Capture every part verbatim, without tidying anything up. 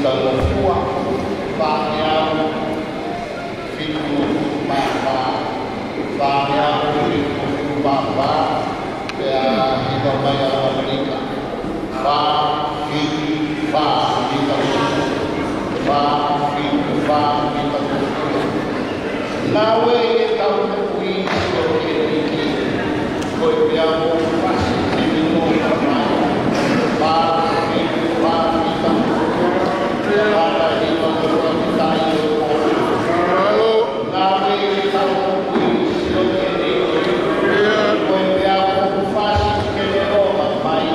Tangofua, fāngeau fitu fā fā, fāngeau fitu fā fā, pea hifo mai ʻa ʻAmelika. Fā fitu fā mita fā, fā fitu fā mita. Ngāue ke tau ui sio ki he ʻEiki, ko e meʻa ʻoku fasi ke ne nofo mai. Fā fitu fā mita fā, fā fitu fā mita. Ngāue ke tau ui sio ki he ʻEiki, ko e meʻa ʻoku fasi ke ne nofo mai.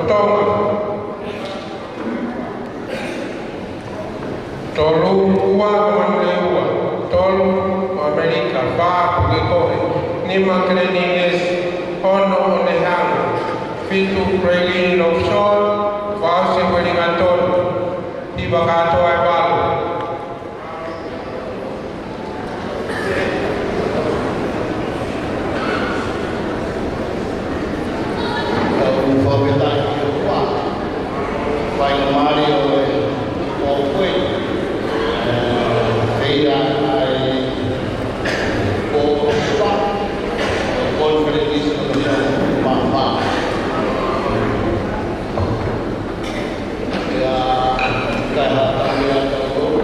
Tonga. Tolu ua, Vanuatu ua. Tolu, ʻAmelika. Fā, Pukekohe. Nima, Glenn Inglis. Ono, ʻOnehanga. Fitu, Braylin Longshore. Fakaʻosi, Wellington. Hiva kātoa ʻe valu. Tau fakafetaʻi ki he ʻOtua. Faingamālie ʻo e ʻoku ʻi ai e feia ʻa e ʻOtua, ʻo e konifelenisi ʻo e Tonga Māfā. Pea, kae haʻatau ia tautolu,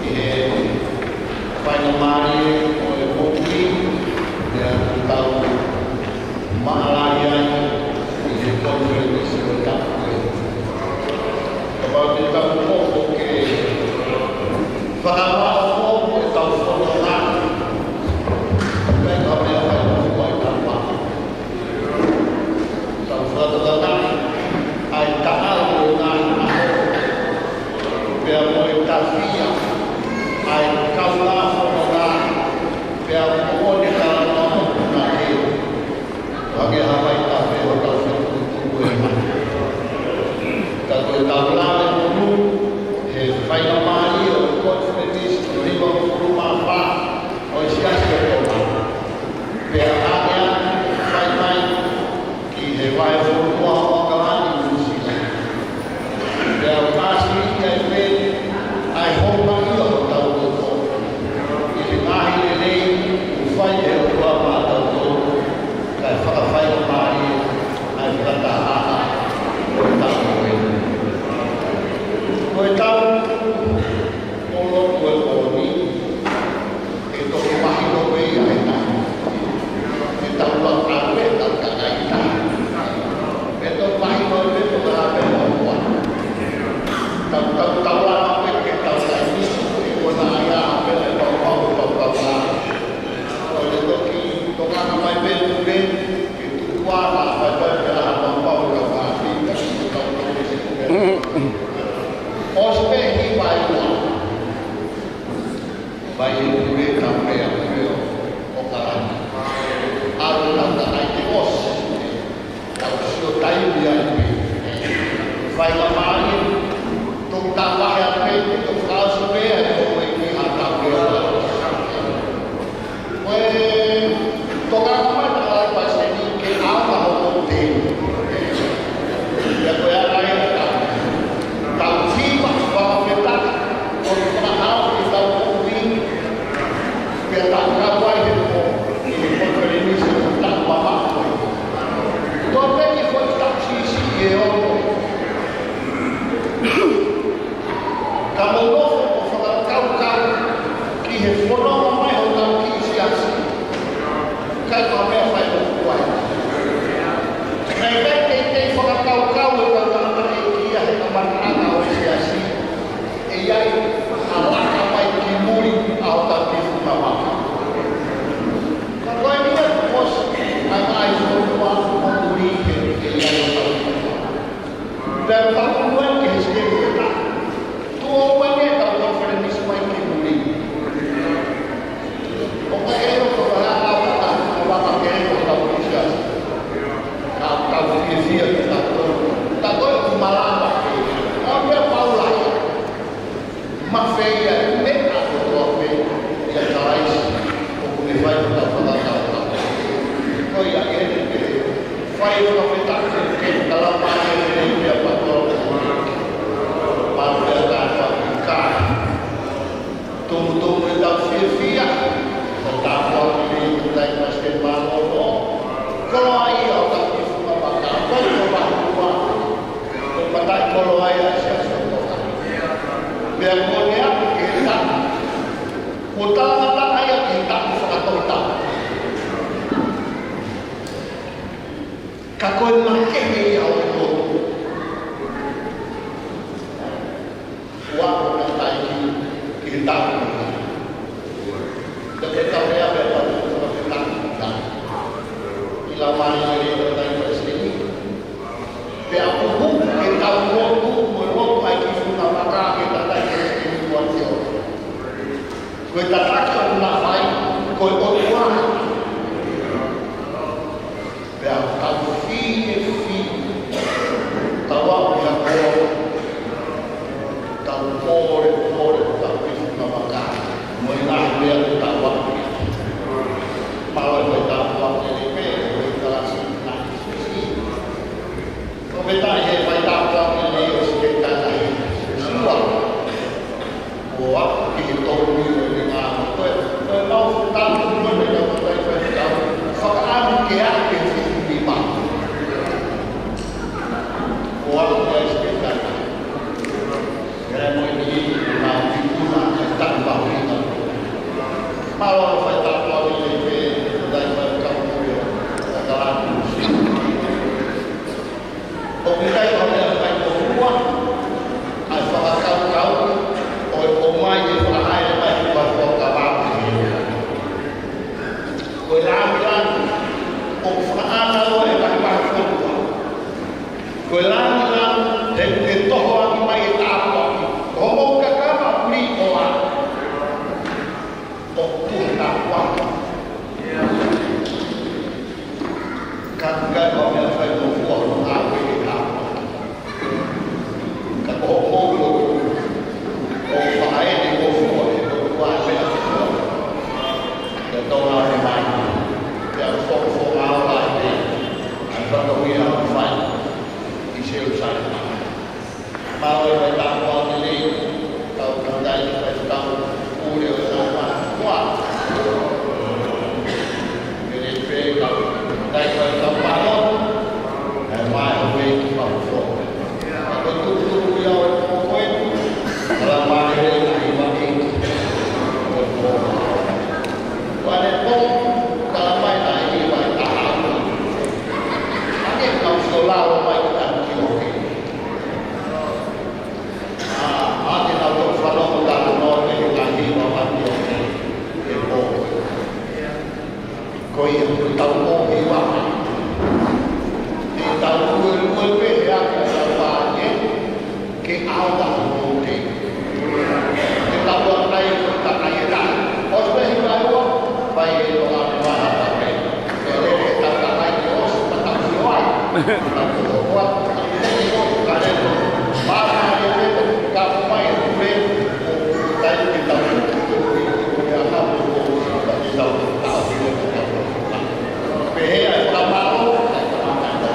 ʻi he faingamālie ʻo e moʻui, pea tau maʻalahi ai ʻi he konifelenisi ʻo e taʻu ko ē. Kapau te tau hoko ke fakamaʻopoʻopo ʻetau fononga, ʻikai ko ha meʻa fai mo fua ʻetau maʻu. Tau fakatokangaʻi ʻa e taʻau ʻo e ngaahi ʻaho, pea mo e tafia ʻa e kaungā fononga, pea mo ʻene talanoa mo Punake. Hangē ha vaitafe hotau fetukutuku ʻi he mate. Ka ko ʻetau lave monū he faingamālie ʻo e konifelenisi ʻo e nima hongofulu mā fā ʻo e Siasi ʻo Tonga. Pea hangē ʻoku fai mai ki he vahefonua ʻo ʻAokalani, Nuʻu Sila. Pea ʻoku ʻasi ai pē ʻa e houngaʻia ʻo hotau loto ʻi he ngaahi lelei ʻoku fai ʻe he ʻOtua maʻatautolu, kae fakafaingamālie ʻa e fakatahaʻanga ʻo e taʻu ko eni. Ko e taʻu ʻo e lotu ʻo e moʻoni, ʻe toki mahino pē ia he taimi. ʻE tau ʻalu ʻe tau kakai tahi. ʻE toki mahino pē ko e hā pē ʻoku ʻoatu. Tau, tau, tau ʻalu pē ke tau taimi, ʻe kona ia pē ʻe tau pau, tau, tau ʻalu. ʻO ne toki tokanga mai pē, pē, ke tuku ʻa e faifaipea ʻa e tau pau, tau ʻalu, ke tau tau. ʻOsi pē hiva ʻe ua. Vai e pule ka mea pule ʻo ʻAokalani. ʻAlu ʻetau kakai ke ʻosi. Tau sio taimi ai pē. Faingamālie, toki tau vahe atu pē, toki fakaʻosi pē, ʻa e ʻoku ʻi ai ha tau pē. Ko e tokanga mai ʻa e Palesiteni ke ʻaonga hoʻo teu. Pea ko e ʻaonga ia ʻetau tau hiva, fakafetaʻi, ʻo fakahā ʻetau moʻui, pea tau kau ai he pō, ʻi he konifelenisi ʻo e taʻu mamaʻo. Tuʻa pē ki he foʻi taʻu siʻisiʻi ʻe ono. Ka mou nofo ʻo fakakaukau ki he fononga mai hotau kiʻi siasi. ʻIkai ko ha meʻa fai mo fua ia. Naʻe ʻikai teitei fakakaukau e kau tangataʻeiki ia he kamataʻanga ʻo e siasi, ʻe ʻi ai ha laka mai ki muli ʻa hotau kiʻi funga vaka. Ka ko e meʻa kuo ʻosi, ʻa e ngaahi fonua ʻo muli he ʻe ʻi ai hotau kiʻi funga vaka. Pea tau ʻunu ai ki he sitepu ʻe taha. Tuʻo ua ʻetau konifelenisi mai ki muli. ʻOku ʻi ai e ʻofa ʻa e ʻOtua, ʻa e ʻOtua ke ʻi ai hotau kiʻi siasi. Ka tau fiefia kitautolu. Tā ko e ʻoku malava. ʻA e meʻa Paula ia. Mafeia e meʻa kotoa pē ʻia Kalaisi, ʻoku ne fai hotau fakataha. Ko ia ʻeni pē, fai fakafetaʻi ke tala mai e meʻa pea patoa. Pea pea ka fai ka. Tumutumu ʻetau fiefia, ko tāpuaki mei he Palesiteni Mālōlō. Koloaʻia ʻo tau kiʻi funga vaka, ko e ko mahua. Ko e mataʻikoloaʻia ʻa e Siasi ʻo Tonga. Pea kuo ne aʻu ki he taʻu. Kuo talangataʻa ia ki he taʻu fakatotau. Ka ko e makehe ia ʻo e lotu. Ua ko na tai ki, ki he taʻu. Te ke tau ea pea tau fakafetaʻi ki he taʻu. ʻI la mai e le tau tai Palesiteni. Pea ʻi he fai tāpuaki lelei ʻo e Sekelitali Lahi, ua. ʻO aʻu ki he tolu ʻo e ngaahi, ko e, ko e mau tāpuaki mo e tau fai tau, fakaʻamu ke aʻu ki he fitu nima. ʻO aʻu ki he Sekelitali Lahi. Ke ʻai mo e niʻihi ʻoku nau tipuna ʻa e tanu mahuʻinga. Mālō e fai tāpuaki lelei pē, ʻo e tau fai tau mo e, ʻo e kalani. ʻOku ʻikai ko ha meʻa faingofua ʻa e fakakaukau ʻo e ʻomai e fakahaere mai ʻo e fuakava. Ko e lāngilangi ʻoku fakaʻānaua e vahevahe fonua. Ko e lāngilangi he ʻoku ke tohoakiʻi mai e tāpuaki. Ko hoʻomou kakama puli ʻo a ʻo tuha tāpuaki. Ka ʻikai ko ha meʻa faingofua hono ngāue ʻi he tāpuaki. Ka ko hoʻomou lotu ʻoku fakaʻeneʻi ʻo fua ʻe he ʻOtua e meʻa kotoa. Ke tau lau mai. Pea ko e foʻi foʻi ʻaho lahi pē ʻa e fakauia ʻoku fai ʻi Selusalema. Mālō e fai tāpuaki lelei, kau kantai fai tau pule ʻo e tau mahuʻinga. Pele pē kau kantai fai tau mālō, ʻa e mai ʻo mei ki mafu fo. Ka ko e tukutuku ia ʻo e pō ko eni, tala mai e ngaahi maʻi ʻo e pō. Ko ʻene pō, tala mai naʻe ʻi ai e taha. ʻA e kau sio lalo mai ki Tanikiʻoke. ʻA, ʻa ʻenau toki fanongo talanoa ki he ngaahi hiva ʻa Tanikiʻoke he pō. Ko ia, ko e tau pō hiva. He tau luelue pē he ʻaho ʻo e tau pā ke ʻaonga hono te. Ke tau ʻai, ke tau ʻai e taha. ʻOsi pē hiva ʻe ua, fai e ʻo ʻane maha tape. Ke lele e tau takai ke ʻosi, ka tau ki ʻoai. Tau ki ʻoai. Te ke ʻosi, ka lele. Māmā e lele, ka ʻomai e tupe, ʻo tai ke tau tupe, ʻo ia ka mo ʻo ia ka tau tupe. Pehē ʻa e fakamālō, ʻa e fakamālō.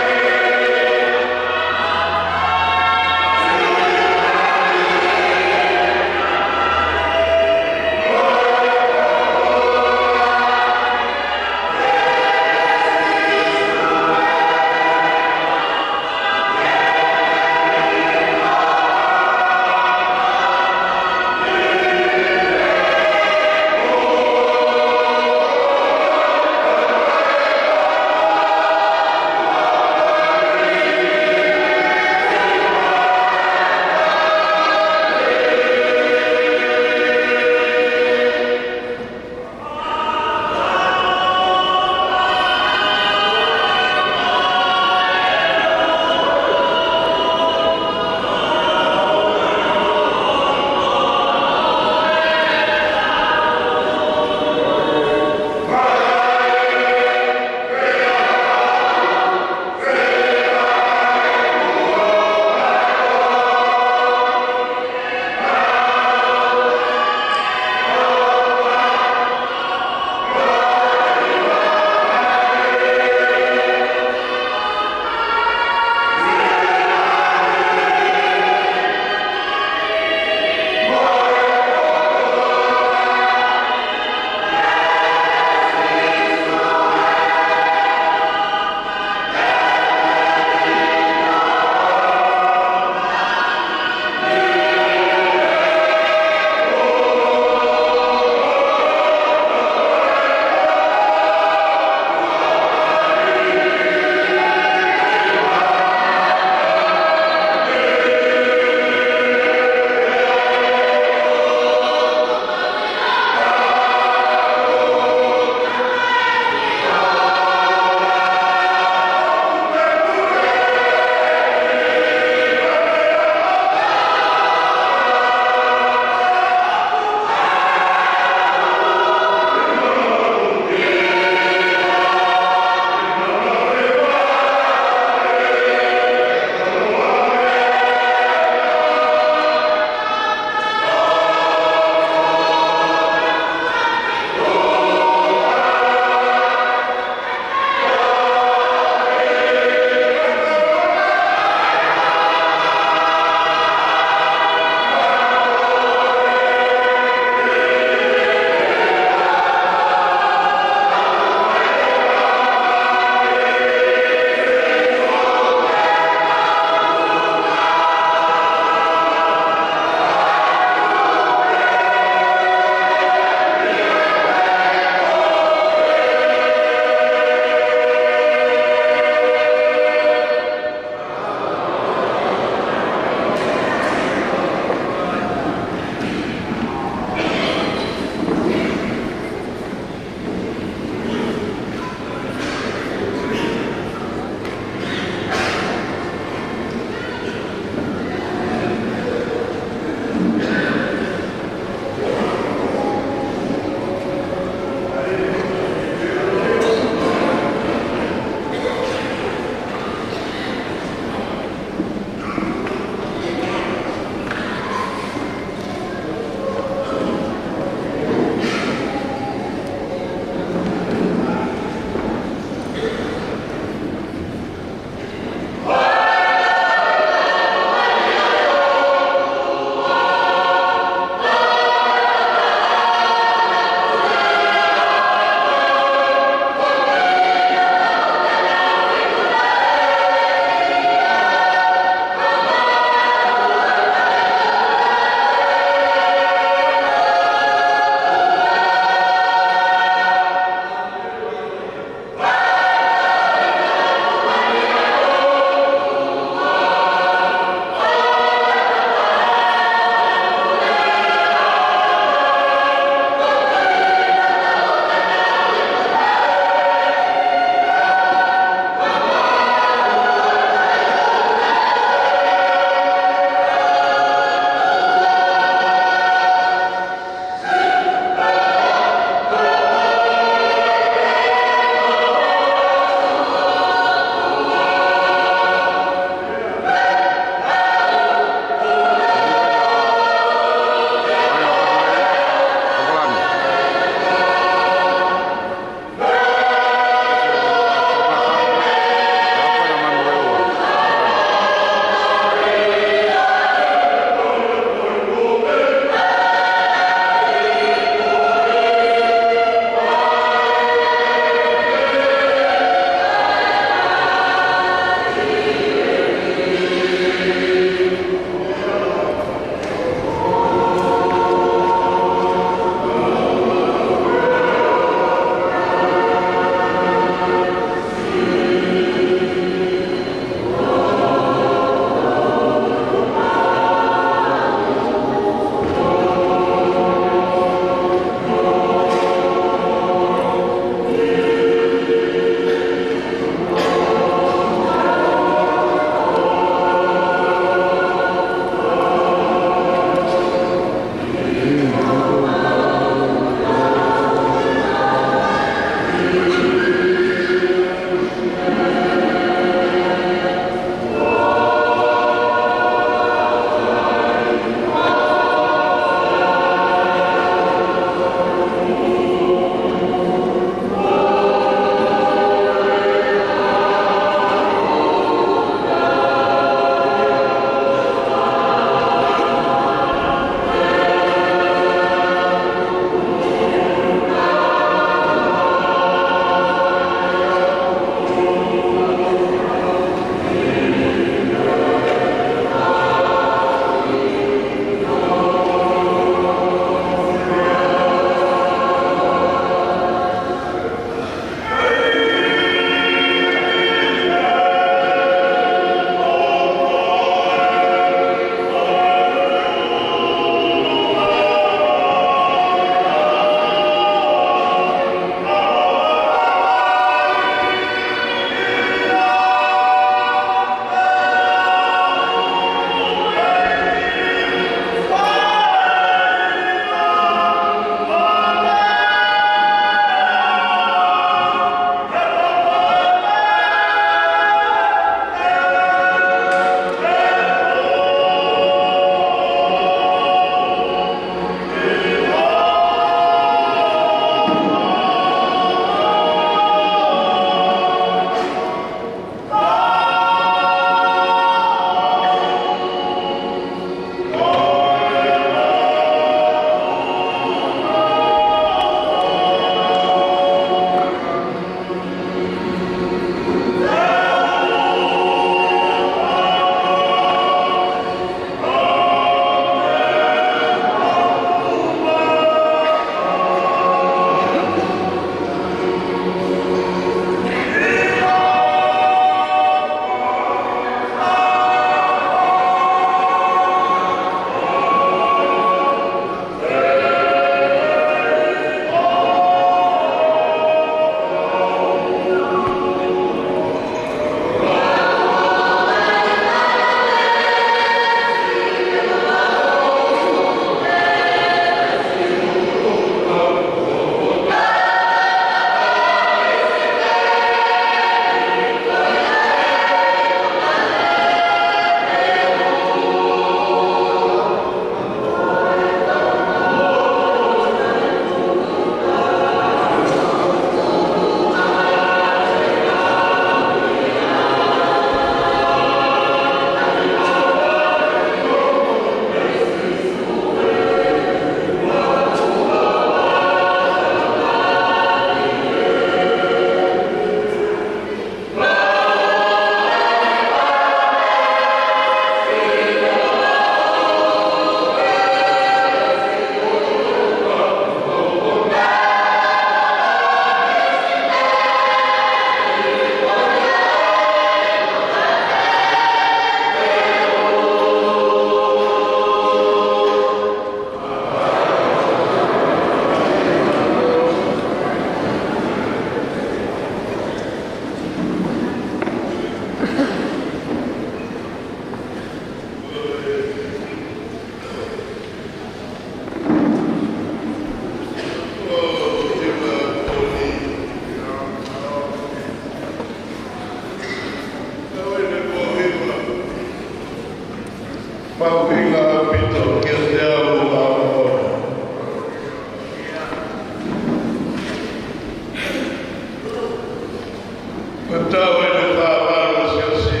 Ko e taʻu ʻeni ʻe fāvalu ʻo e Siasi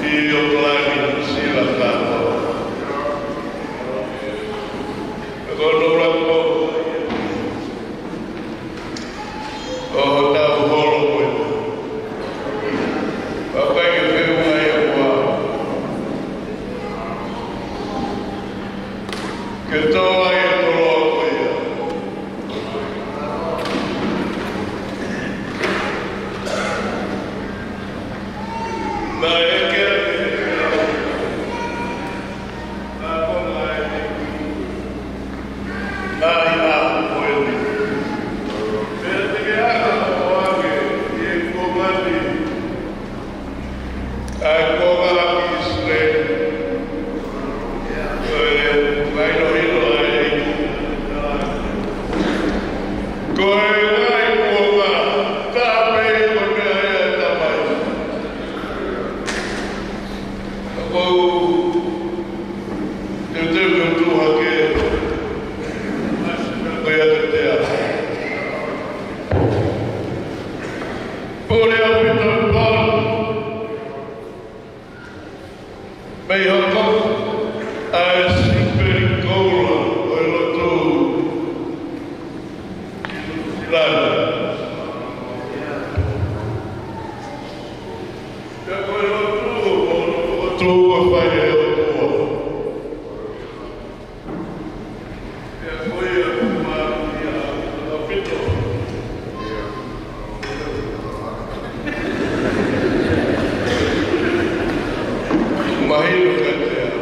ʻi ʻAokalani, Nuʻusila kātoa. Ko hono ʻuluaki pō ʻo hotau holo ko eni. Pea ʻikai ke feʻunga ia mo au ke tō ai e koloa ko ia. Naʻe ʻeke ʻe he ʻaho ko eni, naʻe ʻi ai e ʻaho ko eni. Pea te ke ʻalu ʻo ʻoange ʻi he kuonga ni ʻa e kuonga ʻa ʻIsileli. Ko e mahinohino ʻa e ʻEiki. Ko e ngaahi kuonga, tā pē ko e meʻa ia ʻa e Tamai. Ka ʻoku ou teuteu ke u tuʻu hake, ko ia ke tea. Pule ʻaupito e pau mei hono hoko ʻa e sipeli koula ʻo e lotu ʻi Nuʻusila. Pea ko e lotu, ko e lotu ʻoku fai ʻe he ʻOtua. Pea ko ia ʻoku mālie ʻaupito. Mahino kiate au.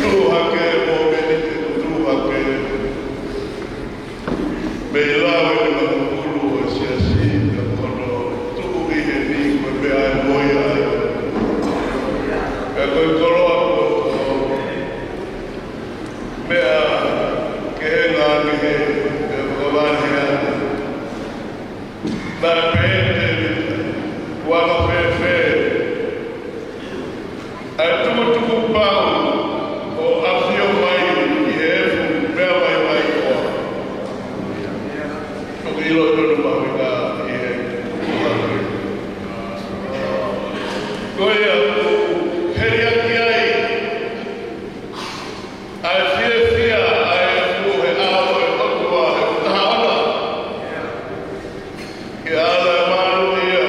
Tuʻu hake, mōmeniti ʻeku tuʻu hake. Mei he lau ʻeni ʻa e kulu ʻo e Siasi, ka ko hono tuʻu ʻi heni ko e meʻa ʻe moʻui ai. Pea ko e koloa ko e meʻa kehe ngāue he, he fakavahehake. Naʻe pehē ʻe Tēvita, ʻoku anga fēfē ʻa e tukutukupau ʻo ʻafio mai ʻi he efu meʻa vaivai koā. Toki ʻilo ʻoku mahuʻinga ʻi he. Ko ia ʻoku heliaki ai ʻa e fiefia ʻa e efu he ʻao ʻo e ʻOtua he ʻoku taha ʻona. Ke ala e malu ia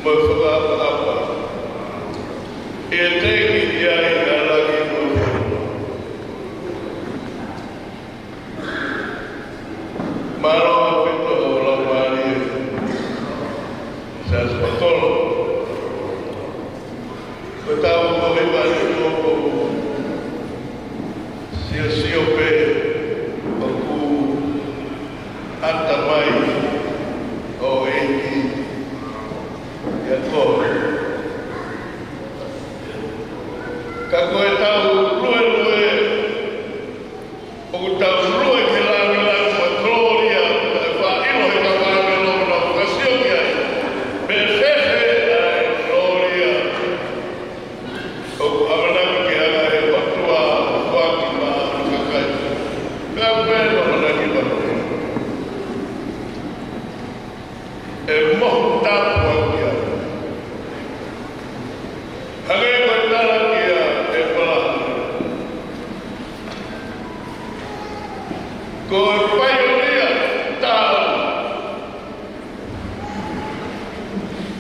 mo e fakaʻapaʻapa. ʻE teʻeki ai ʻa e langi mo e fonua. Mālō ʻaupito ʻa e Laumālie. Siasi Pakolo. Ko e taʻu ko eni ʻoku ou siosio pē ʻoku ʻata mai ʻa e ʻEiki ʻia koe. Ka ko e taʻu luelue, ʻoku tau lue ki he langilangi mo e kolōlia, ʻa e faʻa ʻilo ʻe he kau ʻāngelo ʻoku nau fakasio ki ai. Pea fēfē ʻa e kolōlia ʻoku ʻamanaki ke ʻoange ʻe he ʻOtua ʻo foaki maʻa hono kakai. Pea ʻoku pehē ʻamanaki maʻu. ʻE mohu tāpuaki ia. Hangē ko e tala kia ʻĒpalahame. Ko e paionia taʻu.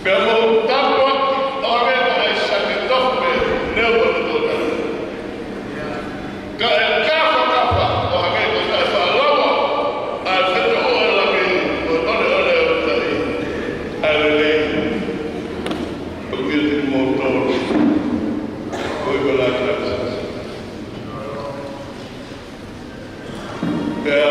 Pea mohu tāpuaki ʻo hangē ko ʻAisake tofu pē, neu ʻo ne tōtā. Ka e kafakafa ʻo hangē ko e taʻe faʻa lava ʻa e fetuʻu ʻo e langi, ko e ʻoneʻone ʻo e tahi ʻa e lelei. ʻOku ʻiate kimoutolu. Ko e kau lāngilangi. Pea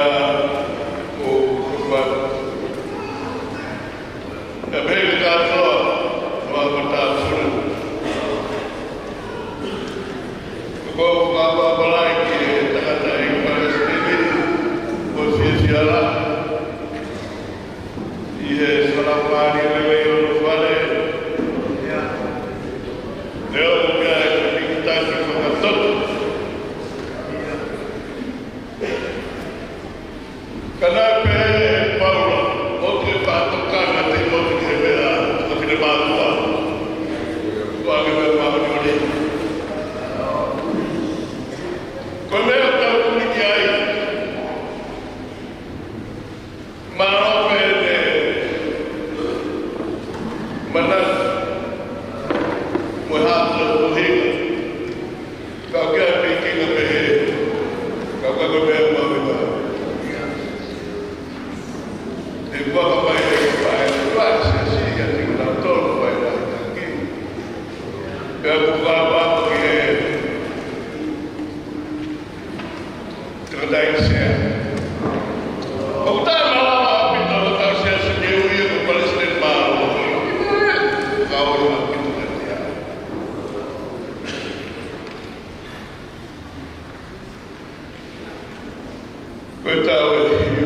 Tangataʻeiki Sea. ʻOku taʻemalava ʻaupito ʻa e Sea Siʻi Niu Ia ko e Palesiteni Mālō. Ka ʻoku ʻaupito kiate au. Ko e taʻu ʻe hiva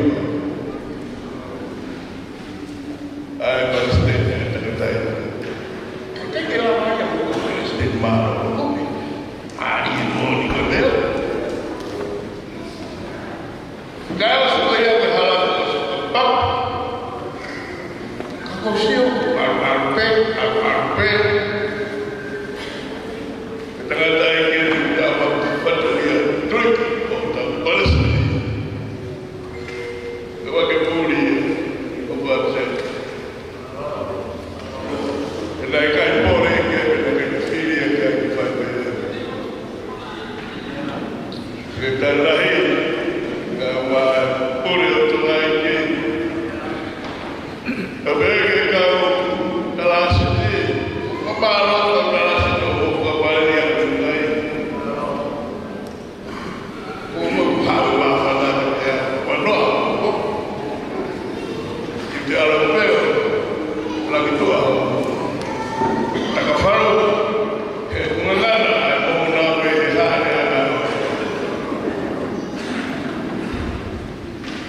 ʻa e Palesiteni ʻa e tangataʻeiki. Ka ʻikai ke lava ia ko e Palesiteni Mālō. ʻOku ʻi ai e moʻoni ko e meʻa. Ka ʻosi ko ia ko e hala ko ʻosi ko e pau. Ka ko e sio, ʻalu, ʻalu pē, ʻalu, ʻalu pē. Ko e tangataʻeiki eni ʻoku tau fatongia, tui, ʻoku tau palesiteni. Ko e vake puli, ʻoku ʻalu pē. Pea naʻe ʻikai pole ke, pea naʻe ʻikai fili ke fai pehē. Ke talahi, ka ʻoku pule ʻo Tonga ʻi ke. Ka pehē ke kau kalasi ni, ka mālō kau kalasi ni ʻo kapali a Tonga ʻi. Ko mo haʻu māfana ke ʻia wanoa. Ki te ala peo, langi tua. Taka falu, he ngangana, ʻa e mo na me he haʻane ana.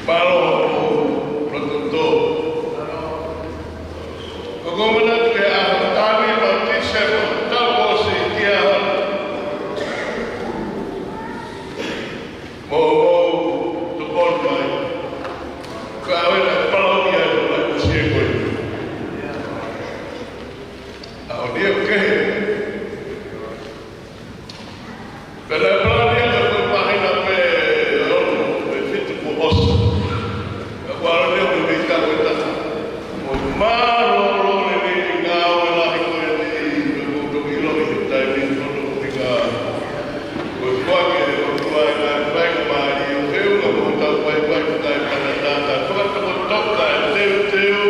Palo, loto to. Ko ko mana ke a tani ma Tisepa, tau ʻosi kia. Mo, mo, to kon mai. Ka ʻave na palo ia, na kusie koe. ʻA o dia ke. Pea na palo ia ka ko pahina pe, ono, pe fitu ko osa. Ka ko alo ia ko mei ka ko ta. Ko mālōlō lelei e ngāue lahi ko eni, ko e koutou ʻilo ʻi he taimi ni ko e ʻuhinga. Ko e foaki ʻe he ʻOtua e ngaahi faingamālie ʻo e ʻuhinga ko ʻetau vaivai ko e taimi ʻa e tangata. Fakatokotoka e teuteu.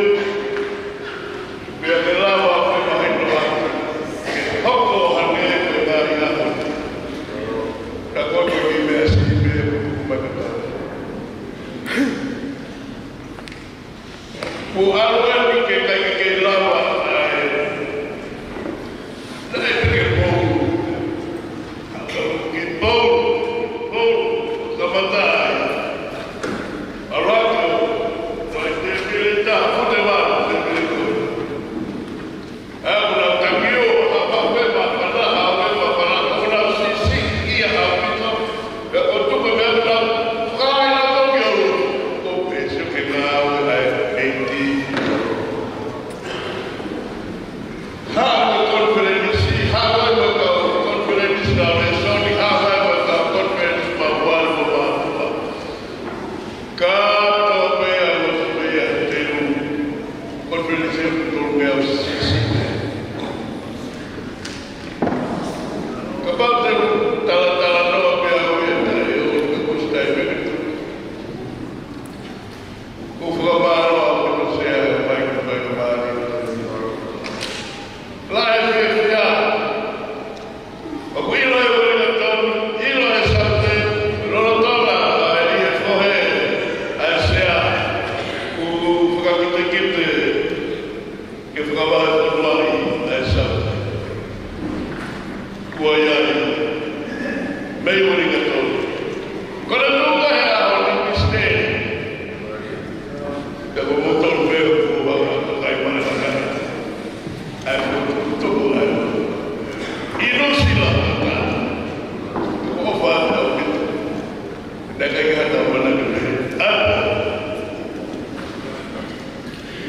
Pea ke lava ʻo femahinoʻaki. Ke hoko hangē ko e ngaahi ʻaho ni. Ka ko e kiʻi meʻa siʻi pē ʻoku mai ka. Kuo ʻalu eni ke ʻikai ke lava ai. Naʻe peke pou. Ke pou, pou, kamata ai. ʻAlu atu, mai te pile ta, fute mā, te pile pou. ʻA, kuna takio, ha, ha, pe, ma, pana, ha, pe, ma, pana, kuna sisi, ia, ha, pito, pe, ko tuku, pe, kuna, kai, na, ko, ki, o, ko, pe, sio, ke, na, o, ai, eiti. Ha, ko, konifelenisi, ha, ko, ko, ko, konifelenisi, na, me, soni, ha, ha, ko, ko, konifelenisi, ma, wali, ma, ma, ma. Ka, to, pe, a, ko, to, pe, a, te, u. Konifelenisi ʻoku tolu meʻa ʻoku sisi. Kapau te u talatalanoa pē au ia, ʻe ʻikai ke u ʻosi taimi ke u. Ko e fakamālō au ki he Sea mai ki he faingamālie. Lahi e fiefia. ʻOku ʻilo e ueʻi ʻa Tonga, ʻilo e Saute, lolotonga ʻa e ʻi he fohe ʻa e Sea, ʻoku fakakitekite ke fakavahefonua ʻa e Saute. Kuo ʻi ai, mei ueʻi ʻa Tonga. Ko e tuʻu he ʻaho ni Pisiteli. Pea ko moutolu pē ʻoku mou vaka, ko kai mane vaka. ʻAi, ko tuku ai. ʻI Nuʻu Sila, ko ka. Ko ʻofa atu au ki. Naʻe ʻikai ke hata mana ki. ʻAi.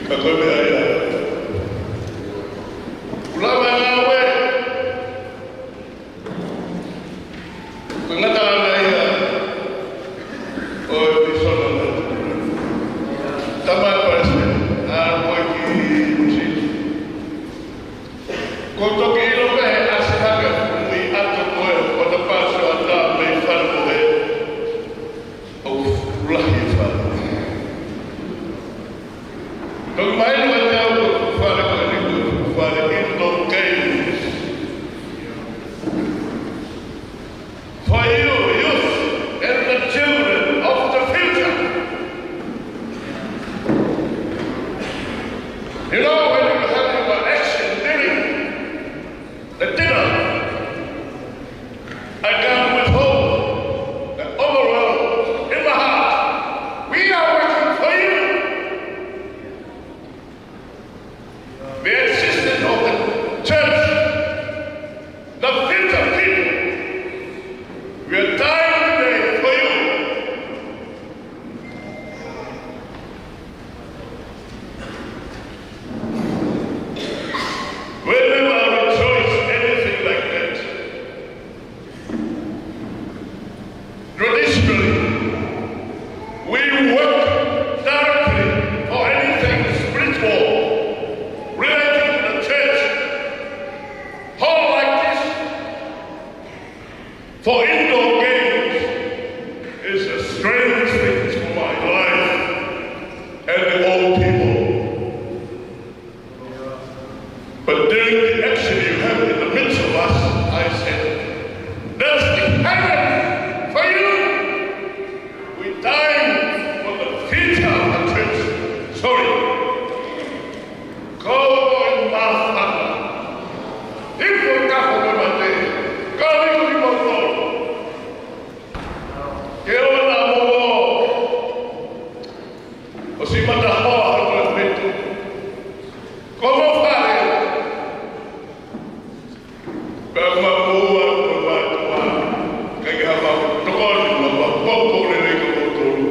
Ka ko e meʻa ia. Ulama ngāue. Ko e ngataʻanga ia ʻo e misona na. Tama e palesiteni, ʻa ko e ki Nuʻu Sila. Ko e toki ʻilo pē he ʻasi hake ʻa e fuʻu mui ʻato ko ē, ʻo ta pasi ʻo ʻatā mei fale ko ē. ʻOku fuʻu lahi e fale. Toki mahino We work directly for anything spiritual relating to the church. Hall like this for indoor games is a strange thing for my life and the old people. But during the action you have in the midst of us, I said, "That's the heaven for you." We dying for the future of the church. Sorry. Ko e māfana. Ifo ka ko e mate. Ka ni ki mo to. Ke ona mo. ʻOsi mata hoa ha metu. Ko mo fale. Pea ma mua, ma mua. Kai ka ma tokoni, ma ma poko lele ka mo tolu.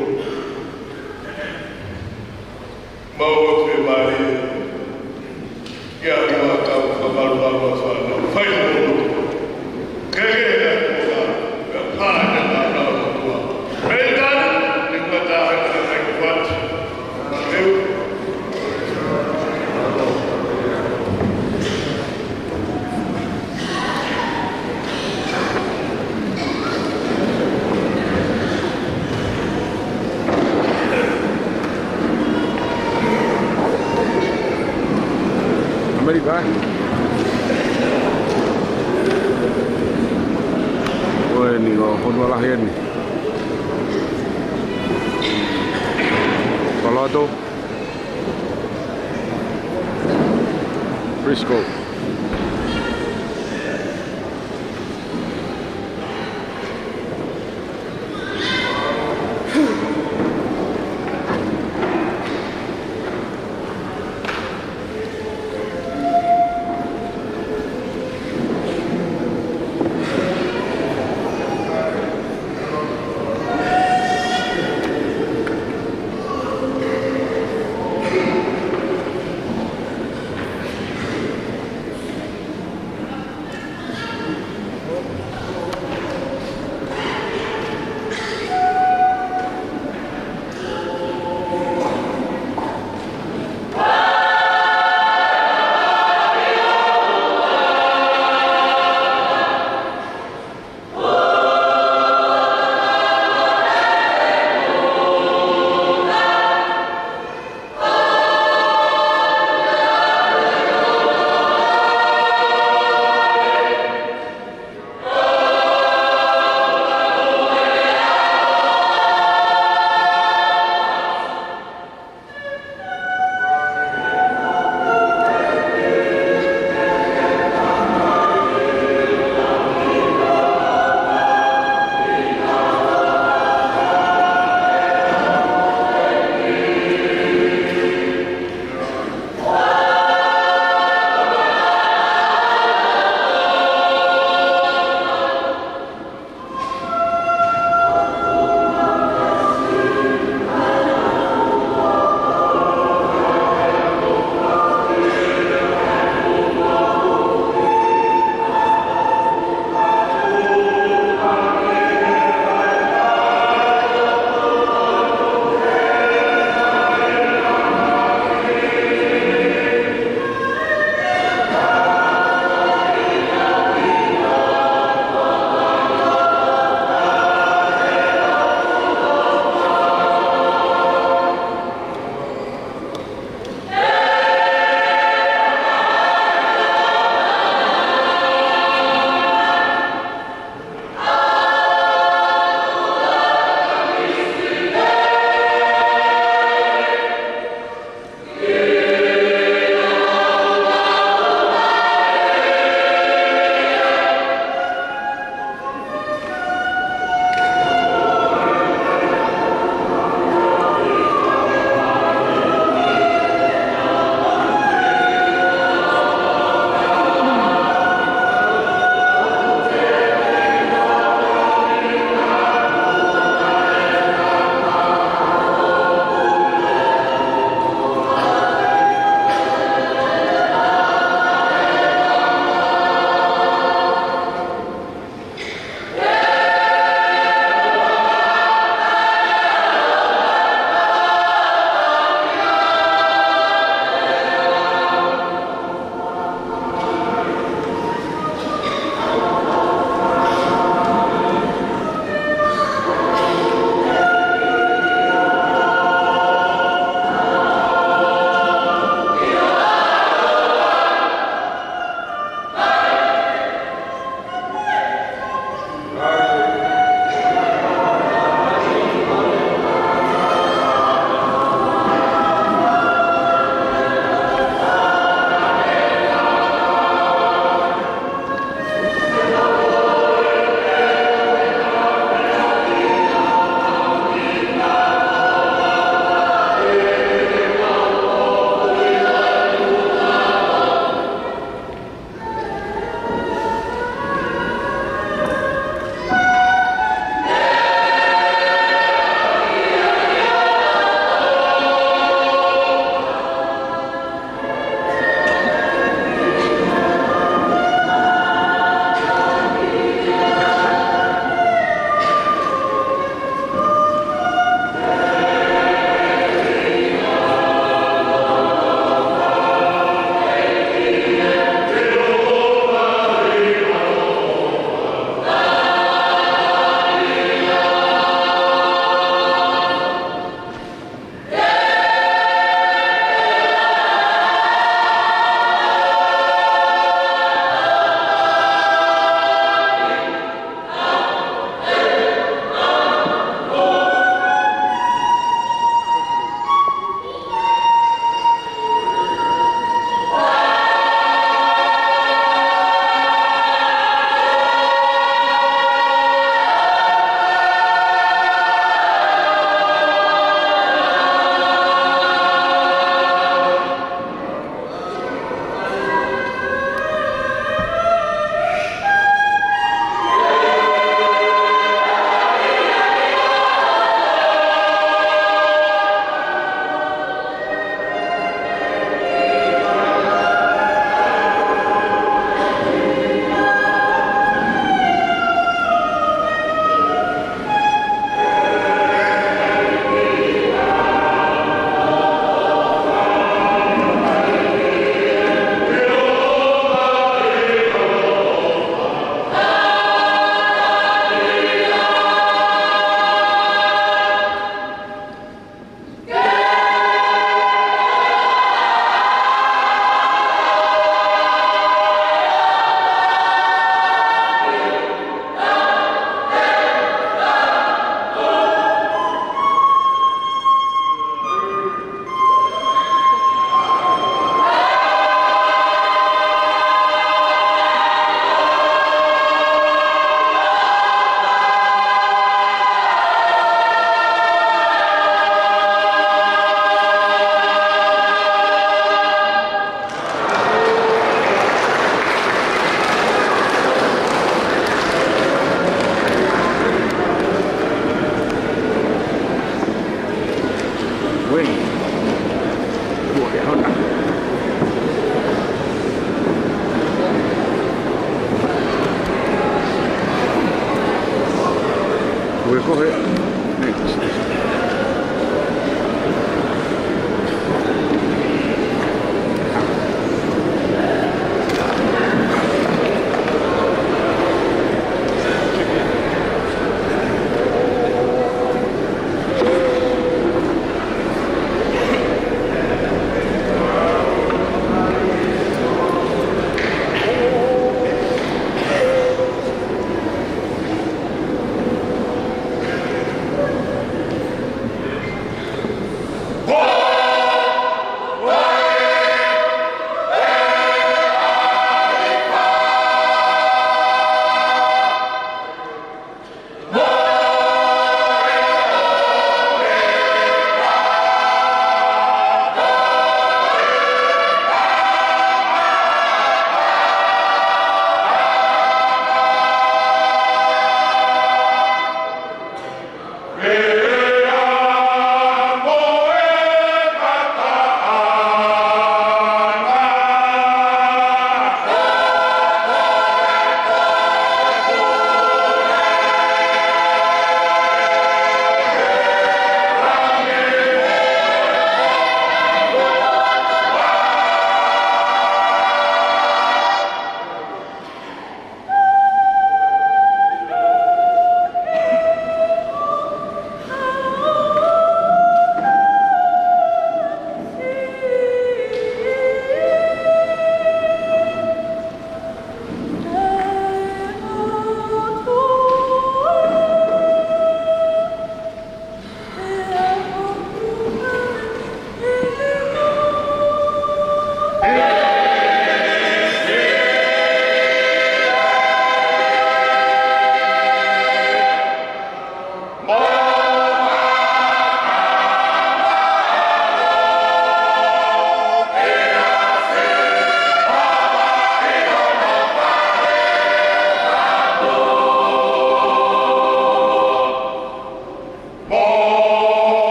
Mau ʻoku fiemālie. Ia, ia, kau ka malu malu a fana. Fai mo. Ke ke ia, ka, ka pā ia ka na tua. Meitani, ni mata ha ka kai kuat. Eu. ʻAmelika. Ko eni ko e fonua lahi eni. Palo Alto. Frisco.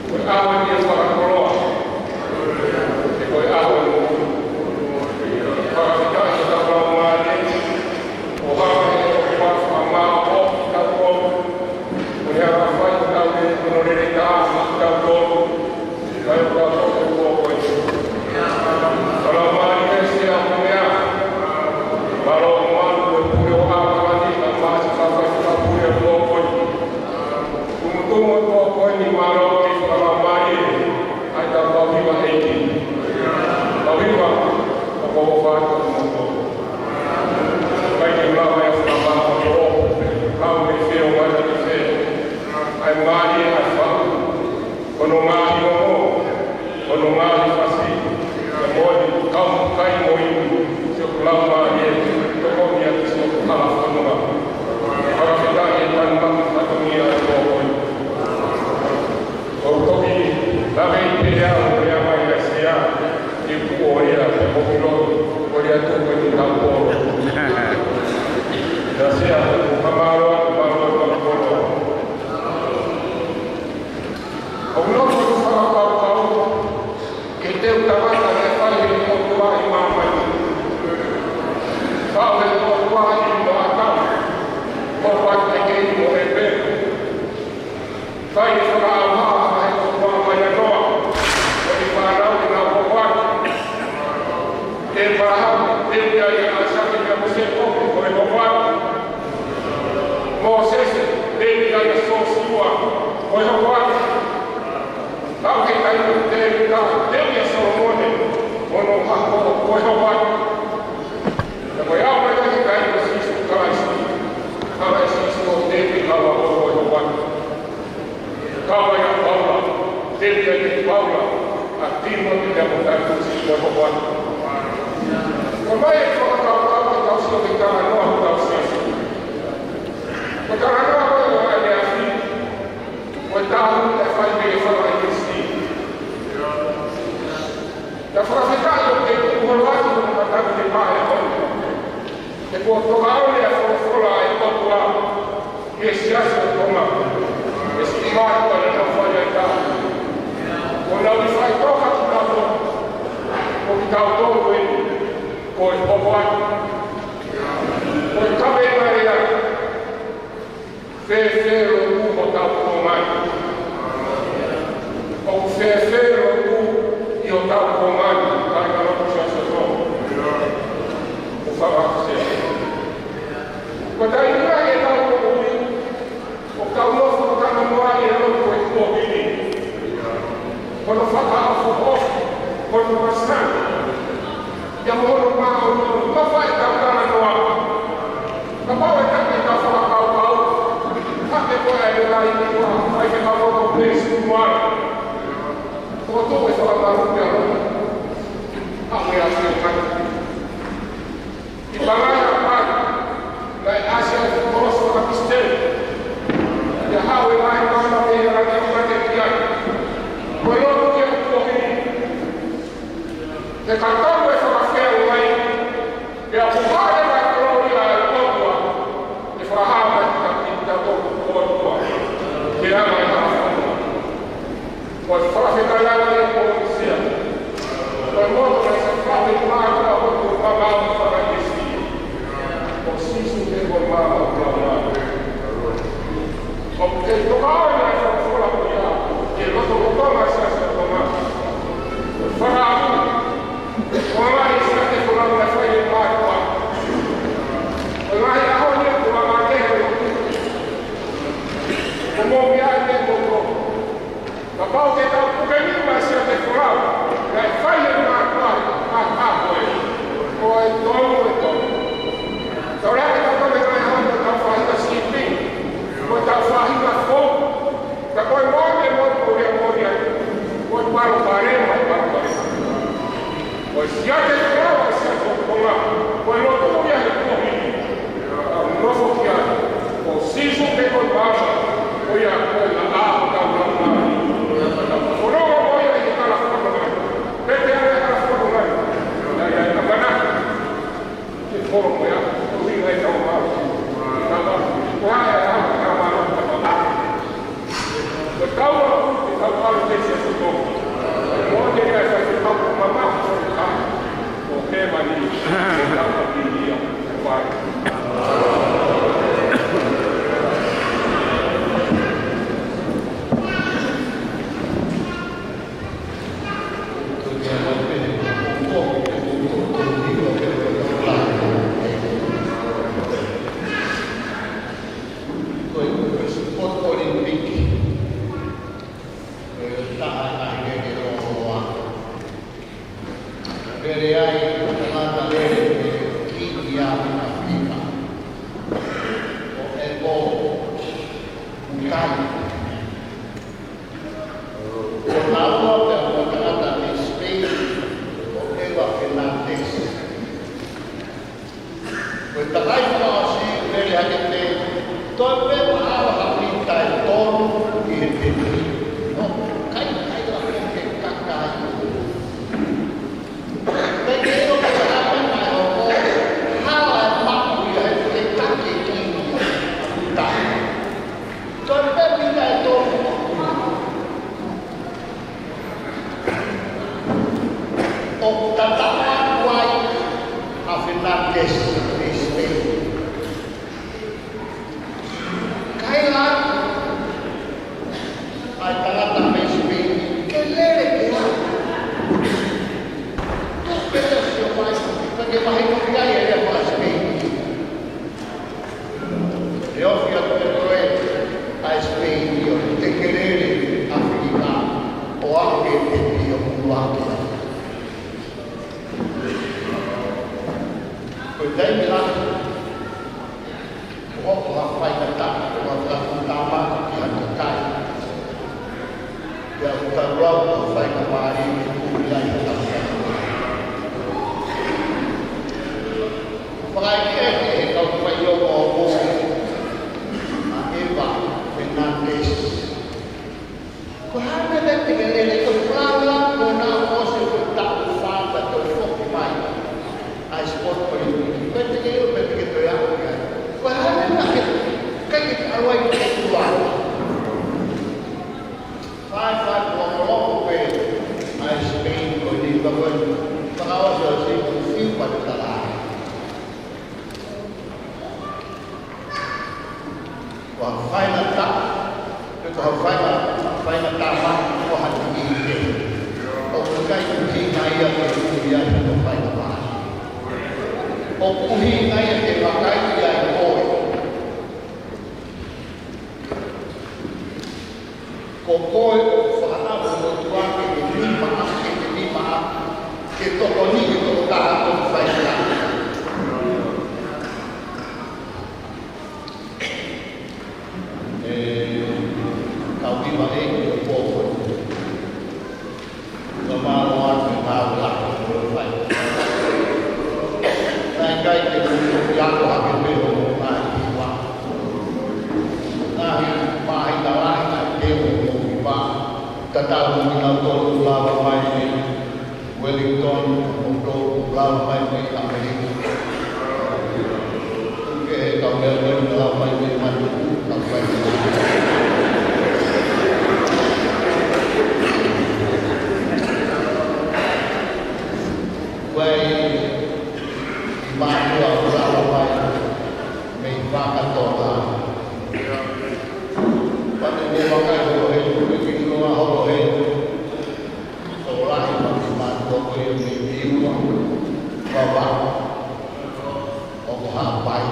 Ko e ʻaho eni ʻo e fakakoloa, ʻe ko e ʻaho ʻo e moʻui. Fakafetaʻi ʻetau laumālie, ʻo hanga ʻe he ʻOtua ʻo fakamāʻopoʻopo kitautolu, ʻo ne hanga ʻo fai hotau lelei, hono lelei taha maʻatautolu, kae ʻumaʻā ʻetau tō ko eni. Ka laumālie Sea Kumeafi, mālō malu e pule ʻo ʻAkalani, kae ʻumaʻā siʻi kau faifekau pule ʻo e tō ko eni. Tumutumu ʻo e tō ko eni, mālō e fakalaumālie, ʻa ʻetau tauhi ʻEiki. Tauhi ʻoku ʻofa atu ki he motuʻa. Kae ke lava ia ʻo fakamāʻopoʻopo, lau mei fē ʻo ngata ki fē. ʻA e mālie ʻa e faʻu, ko hono ngaahi ongo, ko hono ngaahi fasi, ʻa e moʻoni kau kai mo inu, siʻoku laumālie, tokoni atu siʻoku hala fononga. Fakafetaʻi e tanu maʻu fatongia ʻo e tō ko eni. ʻOku ou toki lave pē au ʻo lea mai ʻa Sea, ke puʻolia, ke mokiloi, ʻo lea tuku e kau polo. Sea, fakamālō atu, mālō atu, mālō atu. ʻOku ou nofo ʻo fakakaukau ki he teu tangata naʻe fai ʻe he ʻOtua ʻi māmani. Faʻu ʻe he ʻOtua ʻi muʻa ʻa ʻĀtama, ʻo pātele kei mo ʻĒpeli. Fai e fakaʻauha ʻe he ʻOtua mai ʻa Noa, mo e fānau ke nau hoko atu. ʻĒpalahame, teu ia ʻia ʻAisake pea mo Sēkope, ko e hoko atu. Mōsese, teu ia ʻia Sōsiua, ko e hoko atu. Tau ke kai mo Tēvita, teu ʻia Solomone, mo hono hako, ko e hoko atu. Ka ko e ʻaho mai ke kai mo Sīsū Kalaisi, Kalaisi Sīsū ʻo teu ʻi he kau ako, ko e hoko atu. Kau ai ʻa Paula, teu ia ʻe Paula, ʻa Tīmote pea mo Taitusi, ko e hoko atu. Ko e meʻa ia ʻoku fakakaukau ke tau sio ki he talanoa ʻo hotau Siasi. Ko e talanoa ko ē ʻo e ʻaneafi, ko e taʻu naʻe fai mei he fanga ʻEkesisi. Naʻe fakafetaʻi ʻo kei tuku holo atu hono mataku he pā he ʻaho ni. He kuo toka ʻo ne ʻa e folofola ʻa e ʻOtua ki he Siasi ʻo Tonga, ʻe siʻi mātuʻa naʻa nau fai ai e taʻu. Kuo nau ʻi faʻitoka kinautolu, ko kitautolu eni, ko e hoko atu. Ko e kaveinga ʻeni, fēfē lotu hotau Tonga ni? ʻOku fēfē lotu ʻi hotau Tonga ni, kāingalotu Siasi ʻo Tonga? ʻOku fakasē. Ko e taimi lahi ʻetau moʻui, ʻoku tau nofo ʻo talanoa ʻi he lotu ʻo e kuohili, hono fakaʻofoʻofa, hono masani, pea mo hono māʻoniʻoni, mafai ʻetau talanoa. Kapau ʻe taʻe ʻetau fakakaukau, ka ke ko e ʻai e lahi ni ua, ʻai ke kau ko Pesi Muala. Ko tō e fakamalu pea mo. ʻA me a se mai. ʻI Pangai ʻa Pai, naʻe ʻasi ai e fuʻu kolosi fakakisiteni. ʻIo, haʻu e ngaahi mana mei he langi ʻo mate ki ai. Ko e lotu ia ʻo e kuohili. He ka tau e fakafeʻao mai, pea ʻoku hā e ngaahi kolōlia ʻa e ʻOtua, ʻe fakahā mai kiate kitautolu ʻa e ʻOtua. Ke anga e halafonua. Ko e fakafetaʻi lava ʻeni ʻoku ou sio. Ko e moto naʻe ʻasi ʻi he mātuʻa ʻo e ʻOtua Māʻoniʻoni fakaʻeiki. Ko Sīsū te ko māmā ʻo e ʻOtua. ʻOku kei toka ʻo ne folofola ko ia, ke loto ko Tonga Siasi ʻo Tonga. Fakaʻamu, ko e ngaahi siate folau naʻe fai ʻe he mātuʻa. Ko e ngaahi ʻaho ni ko e ngaahi kehe. Ko e moʻui ʻa e meʻa ko ē. Kapau te tau puke nima siate folau, naʻe fai ʻe he mātuʻa, ʻa, ʻa, ko e, ko e tonu, e tonu. Tau lea ke tau tau e ngaahi ʻaho ni, tau faʻahinga sīpinga, ko ʻetau faʻahinga fou. Ka ko e moʻoni, e moʻoni, ko e moʻoni, ko e palopalema, e palopalema. Ko e siate folau, e siate folau, ko e lotu ia he kuohili. Tau nofo ki ai, ko Sīsū te ko e māmā, ko ia ko e Ko e ʻuluaki pē ʻa e tangata mei Spain, ko Eva Fernández. Ko e takai fakaʻosi, lele hake pē, toe pē maʻu ha miniti ʻe tolu ʻi he tepi. ʻO kai, kai la ke kakai. Pea ke ʻilo ko e hā e meʻa ʻe hoko, hala e maʻu ia he ke kake ki ai. Toe pē miniti ʻe tolu. ʻOku tatau atu ai ʻa Fernández mei Spain. Kaila ʻa e tangata mei Spain ke lele ki ai. Tuku pē ke sio mai, pea ke mahino ki ai e lea faka-Spain. ʻE ofi atu pē ko ē ʻa e Spain ʻo tekelele ʻa ʻAfilika ʻo aʻu ki he tepi ʻo ʻuluaki. Ko e taimi lahi, ʻoku hoko ha faingataʻa, ʻoku hoko ha faingataʻa ki ha kakai. Pea ʻoku tau lau ko e faingamālie ke kumi ai ha tangata. Fakaʻekeʻeke ʻe he kau faiongoongo ʻa Eva Fernández. Ko e hā e meʻa te ke lele, ko e flau la, ko e nau ʻosi ko e taʻu fā pea toe foki mai ʻa e Sport Olympic. Ko e te ke ʻilo pe te ke toe aʻu ki ai. Ko e hā e meʻa ke, ʻikai ke ʻalu ai ke tuai. Fai, fai, kuo loko pē ʻa e Spain ko eni pea ko e fakaʻosiʻosi ko e fiu pea te tala. Ko e faingataʻa, pe ko e fainga-, faingataʻa ko ha tiki ke. ʻOku ʻikai ke ʻuhinga ia ke ui ai ko e faingataʻa. ʻOku ʻuhinga ia ke vakai ai koe. Ko koe ʻoku fakaʻamu ʻOtua ke ke nima, ke ke nima, ke tokoni ki he tokotaha ʻoku fai ai. ʻE, kau nima ʻe ke o pō. Ka mālō atu e ngāue lahi kuo fai. Naʻe ʻikai ke mou toki ako hake pē hoʻomou ngaahi hiva. Ngaahi māhina lahi naʻe teu hoʻomou hiva. Tatau mo kinautolu ʻoku lava mai mei Wellington, kinautolu ʻoku lava mai mei ʻAmelika. Tuku kehe kau meʻa ko eni ʻoku lava mai mei Manu, kau fai. Vai, ʻi mātuʻa ʻoku lava mai mei Fakatona. Pea te ne vakai holo he, tuku ke kinoa holo he. Tokolahi ma ki mātuʻa ko ia mei Niua, Vavaʻu, ʻo Haʻapai.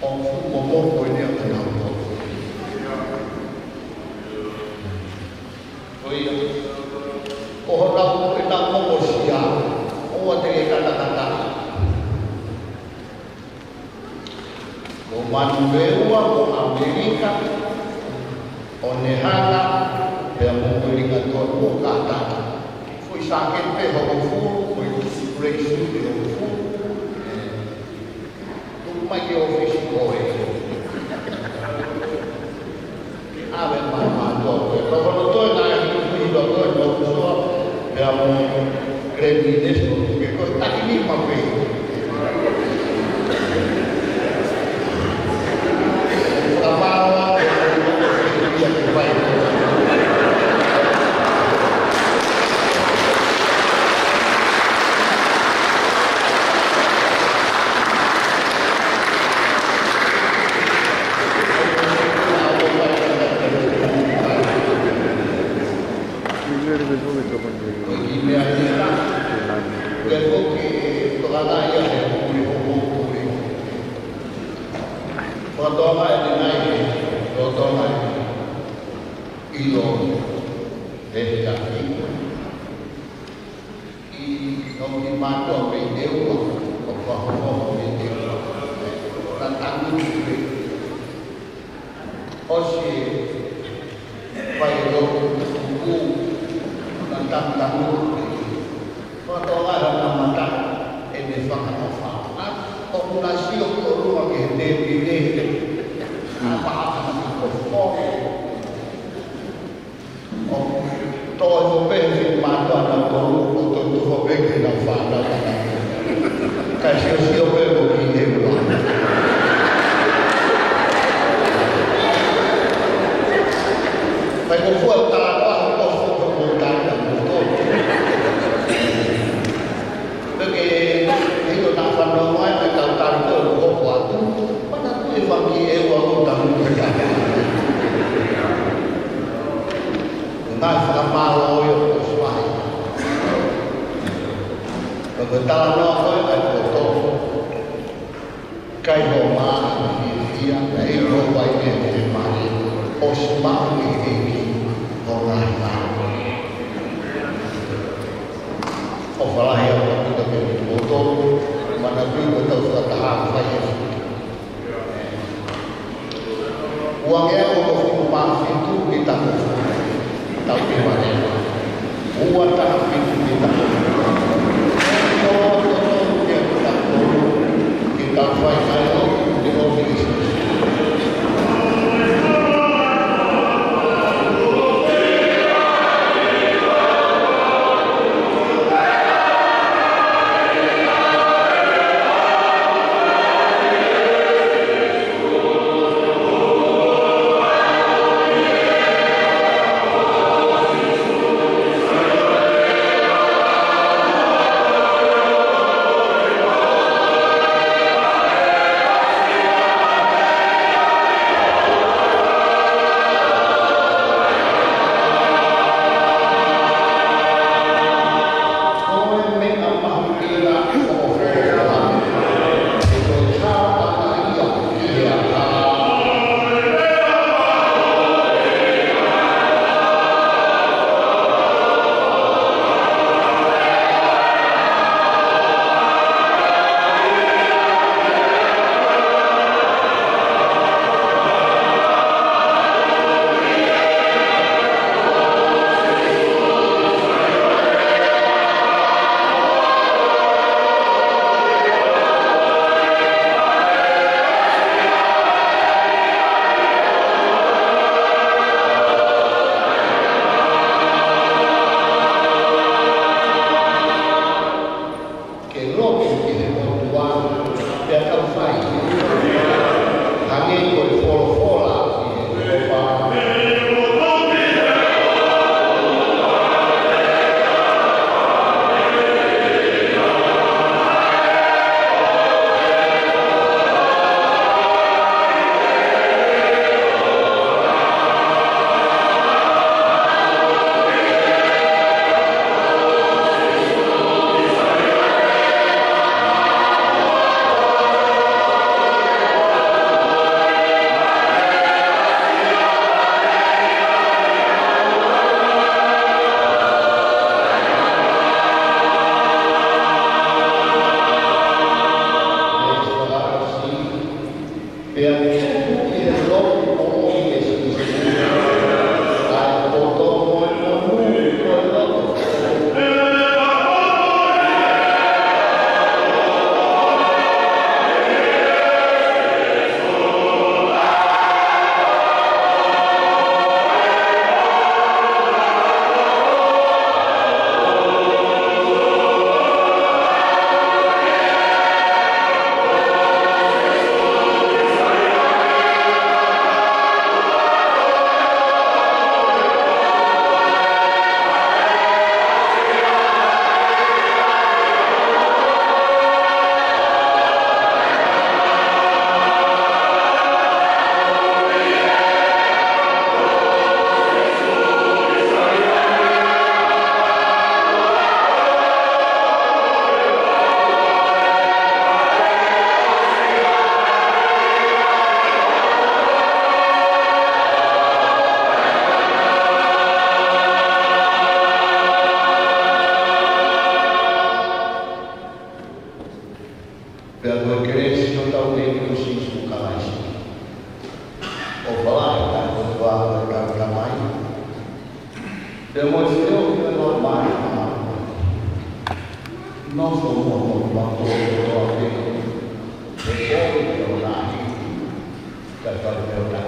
ʻOku fuʻu momoko eni ʻa kinautolu. Ko ia, ko honau, ʻenau mokosia, ʻoua te ke katakata. Ko Manurewa, ko ʻAmelika, ʻo ne hanga, pea mo Uelingatonu ʻo kātaki. Foʻi sāketi pē hongofulu, foʻi tuʻu pulekisuti hongofulu. Tuku mai ki he ʻōfisi ko ē. ʻAve mai mātuʻa ko ē. Ka ko hono toe ngaahi hiki hiki ko ē no kusoa, pea mo Glenn Ines ko ē, ko e taki nima pē. Ka mālō atu, ia ke fai. ʻI hono kiʻi mātuʻa mei ʻEua, ʻo fakahoa mei ʻEua. Tataki pē. ʻOsi fai e lotu, tuku na tanutanu. Fakatokangaʻi hono mata ʻene fakaʻofa. ʻOku na sio ki ʻolunga ki he tēpile. ʻA paʻa na ki kofo. ʻO toe ʻo pē he mātuʻa na tolu ʻo toe tuho pē ke na fānau. Kae siosio pē mo ki he ua. Kae ko fua tala ko a ko fua ko tala ko tolu. Pea ke hilo na fanongo mai, pea tau tali ko e hopo atu. Manatuʻi e fanga kiʻi ʻeua ʻoku tau peka. Ngaahi fakamālō ʻo e ʻosi fai. Pea ko e talanoa ko ē ʻa e poto. Kai ho mā fiefia, naʻe ʻi ho vai ke te mare, ʻosi maʻu ʻe he ʻEiki ho ngaahi ngāue. ʻOfa lahi ʻaupito ki he poto, manatuʻi ko e tau fakataha fai e futa. Ua ngeau uofulu mā fitu ki taku futa, tau ki mare. Ua taha fitu ki taku futa. Tolu tolu ki taku futa. Ki taku fai kai o, ki o ki Ke lotu ki he ʻOtua, pea tau fai. Hangē ko e folofola ʻa e ʻOtua. Pea ko e kelesi ʻa hotau ʻEiki ko Sīsū Kalaisi, ʻofa lahi ʻa e Pea mo e feohi ʻa e Laumālie Māʻoniʻoni, nofo muʻa mo kimautolu kotoa pē, he ʻoku ʻi he ʻaho ni, kae fai pē ʻo